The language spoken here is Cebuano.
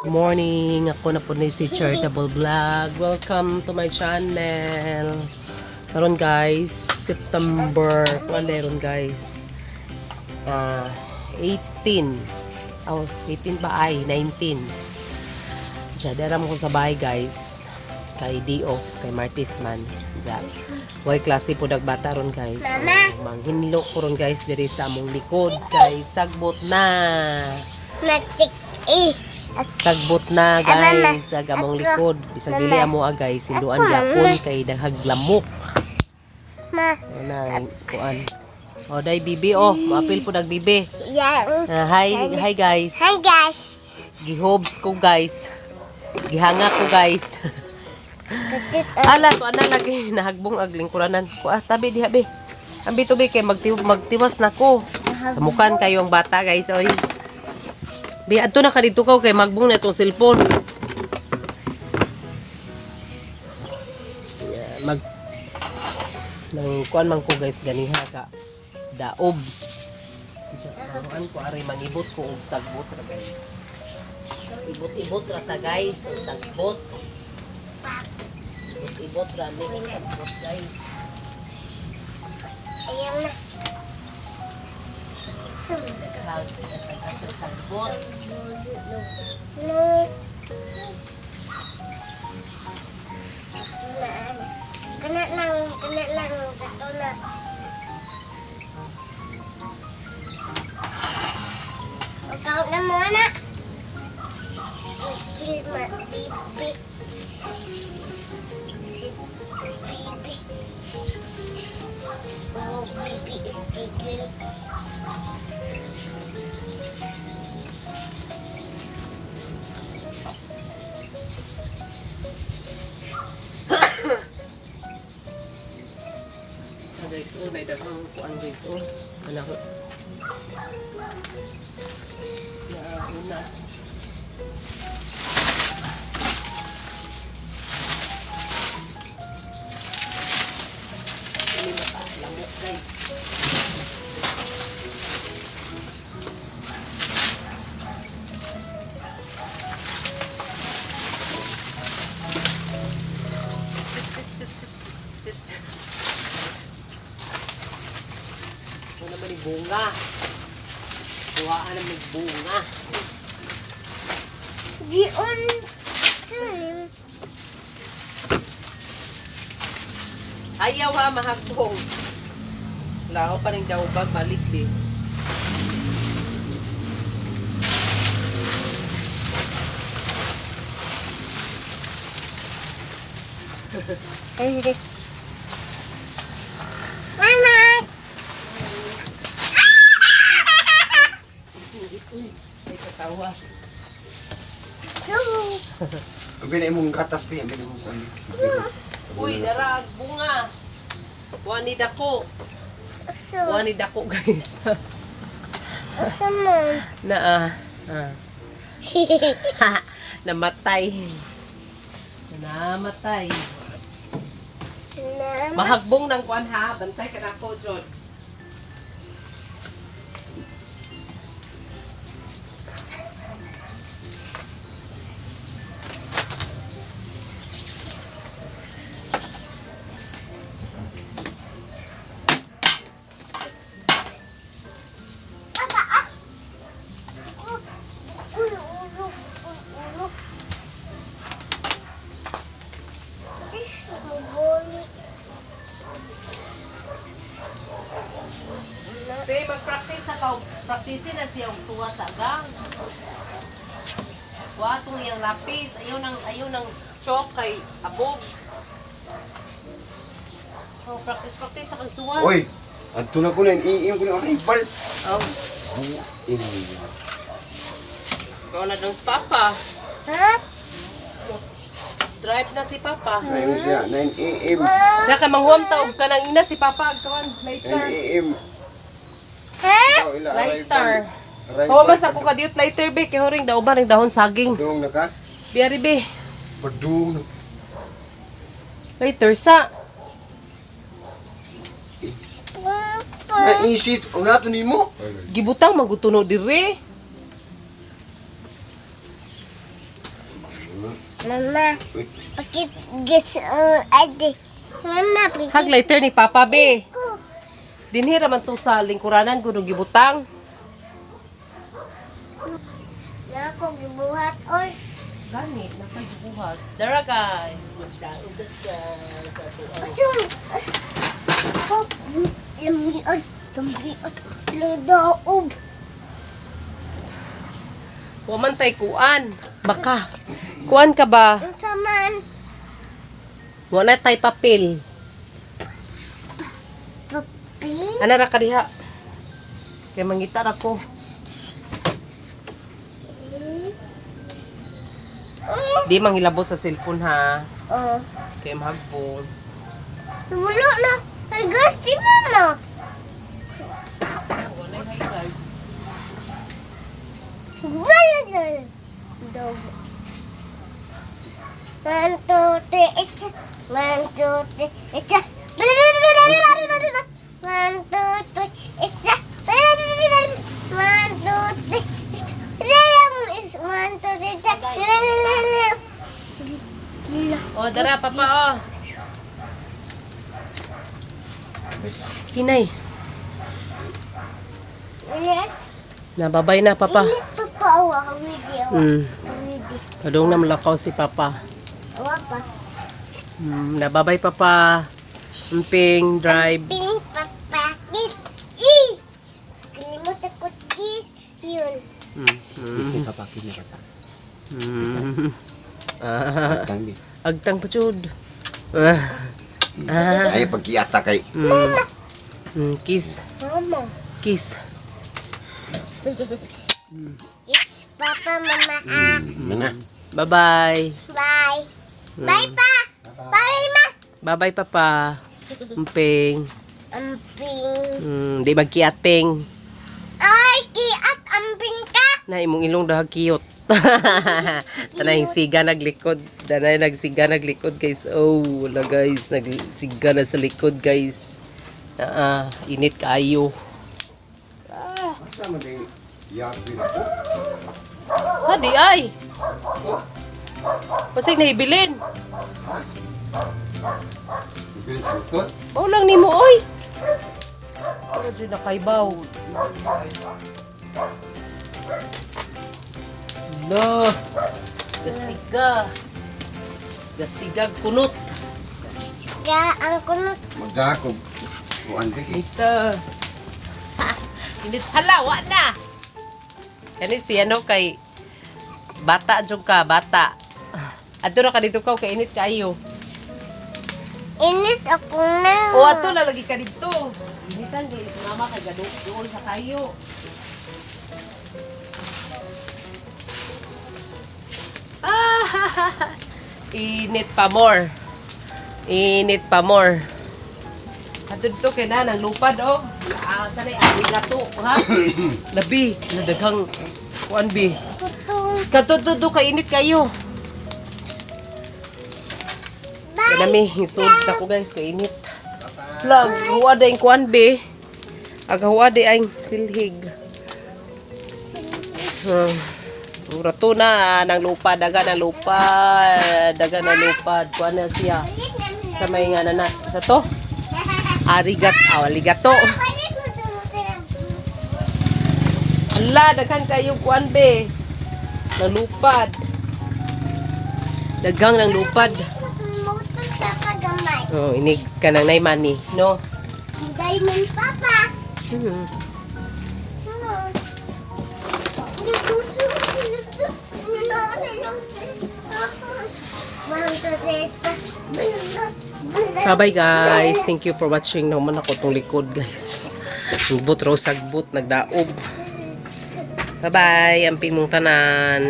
Morning! Ako na po ni si Charitable Vlog. Welcome to my channel. Karon guys, September, kuan ron guys? Ah, 18. Oh, 18 ba ay 19. Diya, dara mo ko sa bahay guys. Kay day off, kay Martis man. Diya. Way klase po nagbata ron guys. So, manghinlo ko ron guys diri sa among likod kay sagbot na. Matik eh. Sagbot na guys, ag among likod. Bisag dili amo ah, guys, hinduan gyapon kay daghag lamok. Ma. Ano na kuan. Oh, day bibi oh, maapil po nag bibi. Yan. Ah, hi hi guys. Hi guys. Gihobs ko guys. Gihanga ko guys. Katit Ala to ana lagi nahagbong ag lingkuranan. Ko ah, tabi diha be. Ambi to be kay magtiwas na ko. Samukan kayo ang bata guys oy. Bi adto na ka dito ka kay magbong na itong cellphone. Yeah, mag nang kuan man ko guys ganiha ka daob. Kuan ko ari mangibot ko og sagbot ra guys. Ibot-ibot ra ta guys og sagbot. Ibot-ibot ra ni og sagbot guys. Ayan na. Daghang sagbot. No. Kana lang, kana lang, kato na. Ikaw na muna. Kilma, bibi. Si bibi. Oh, bibi is tigil. Ah, guys, oh, may daghang kuan guys, oh. Ano ko? Nauna. Ini mata lamok guys. Wala naman yung bunga. Kuhaan naman yung bunga. Giun. Sunim. Ayaw ha, mahakbong. Wala ako pa rin daw bag, balik di. Mama! Ay, katawa. So, Ang binay mong gatas, pi. Ang binay mong kuan. Uy, darag, bunga. Wani dako. so, Wani dako, guys. so man. Na, ah, ah. Namatay. Namatay. Nama. Mahagbong ng kuan ha. Bantay ka na ako, John. Papa, ah! Ulo, ulo, ulo, ulo. Eh, maboli. Say, mag-practice ako. Practice na siya og suwa sa gang. Wa tong iyang lapis. Ayaw ng chalk kay abog. Oh, practice practice sa kang suwat. Oy! Adto na ko na. Iim ko na arrival. Oh, Buin. ikaw na dong si Papa. Ha? Drive na si Papa. Ngayon siya. 9 a.m. Na ka manghuam ta og kanang ina si Papa agkawan 9 later. a.m. Ha? Ikaw, ila, Lighter. Arrival. Hawa ba sa ko kadiyot lighter be kay horing daw ba ring dahon saging. Padung na ka? Biyari be. Padung na. Lighter sa. Papa. Naisit. Una to nimo. Gibutang magutuno dire. Mama, Uy. pakit gis ade. Mama, pakit Hag lighter ni Papa be. ko. Dinhi ra man to sa lingkuranan kuno gibutang. Na ako gibuhat oy. Gani nakagibuhat. Dara guys, magdaog ka sa tuwa. Asun. Pop, lamgiot, lamgiot, ludoog. Wa man tay kuan. Baka. Kuan ka ba? Unsa man? Wa na tay papel. Papi? Ana ra ka diha. Kay mangita ra ko. Di manghilabot sa cellphone ha. Oh. Kay mahagbong. Wala na. Ay, guys, di mama. Wala hi guys. Wala na. Dog. 1, 2, 3, isa. 1, 2, 3, isa. 1, 2, 3, isa. 1, 2, 3, isa. 1, 2, 3, isa. Oh, dara papa oh. Hinay. Nababay na papa. Init pa pa, awa, awidi, awa, awidi, Padung na malakaw si papa. awa pa. Nababay papa. Umping drive. Ping papa kiss. I. Kalimut ako kiss. Yun. Kiss ni Papa, kiss ni Papa. Ah, Tang di. agtang pachud. Ah. Ah. Ay pagkiata kay. Kiss. Mama. Kiss. Kiss papa mama ah. Mana? Bye-bye. Bye. Bye pa. Bye ma. Bye-bye papa. Umping. Amping. Di magkiat ping. Ay, kiat amping ka. Na imong ilong dahag kiyot. Tanay siga naglikod. Tanay nagsiga naglikod guys. Oh, wala guys, nagsiga na sa likod guys. Ah, init kaayo. Asa man day yapi na ko? Ha, di ay. Pasig nahibilin. Bilis ko. Bao lang nimo oy. Pero dyan nakaibaw. No. Gasiga. Gasigag kunot. Ya, ang kunot. Magdakog. Kuan di kay. Ito. Init hala, wa na. Kani si ano kay bata jud ka, bata. Adto ra ka dito ka kay init kaayo. Init ako na. O ato na lagi ka dito. Initan kay si mama kay gado doon sa kayo. Ah, init pa more. Init pa more. Ato dito kay na nang lupad oh. Ah, sanay arigato ha. Labi, nadaghang kuan bi. Putong. Kadto do kay init kayo. Bye. Kanami, hisod na ko guys, kay init. Vlog, huwa da yung kuan be. Aga huwa di ay silhig. Ura to na, nang lupa, daga ng lupa, daga ng lupad. Kuan na siya. Sa may nga na sa to. Arigat, aw, arigato. Balik mo tumutin. Ala, daghan kayo kuan be. Nalupad. Daghang ng lupad. Motor sa kagamay. Oh, inig ka ng nay money, no? Diamond Papa. Bye-bye guys. Thank you for watching. Naman ako tong likod guys. Nagbot raw sagbot, nagdaob. Bye-bye. Amping mong tanan.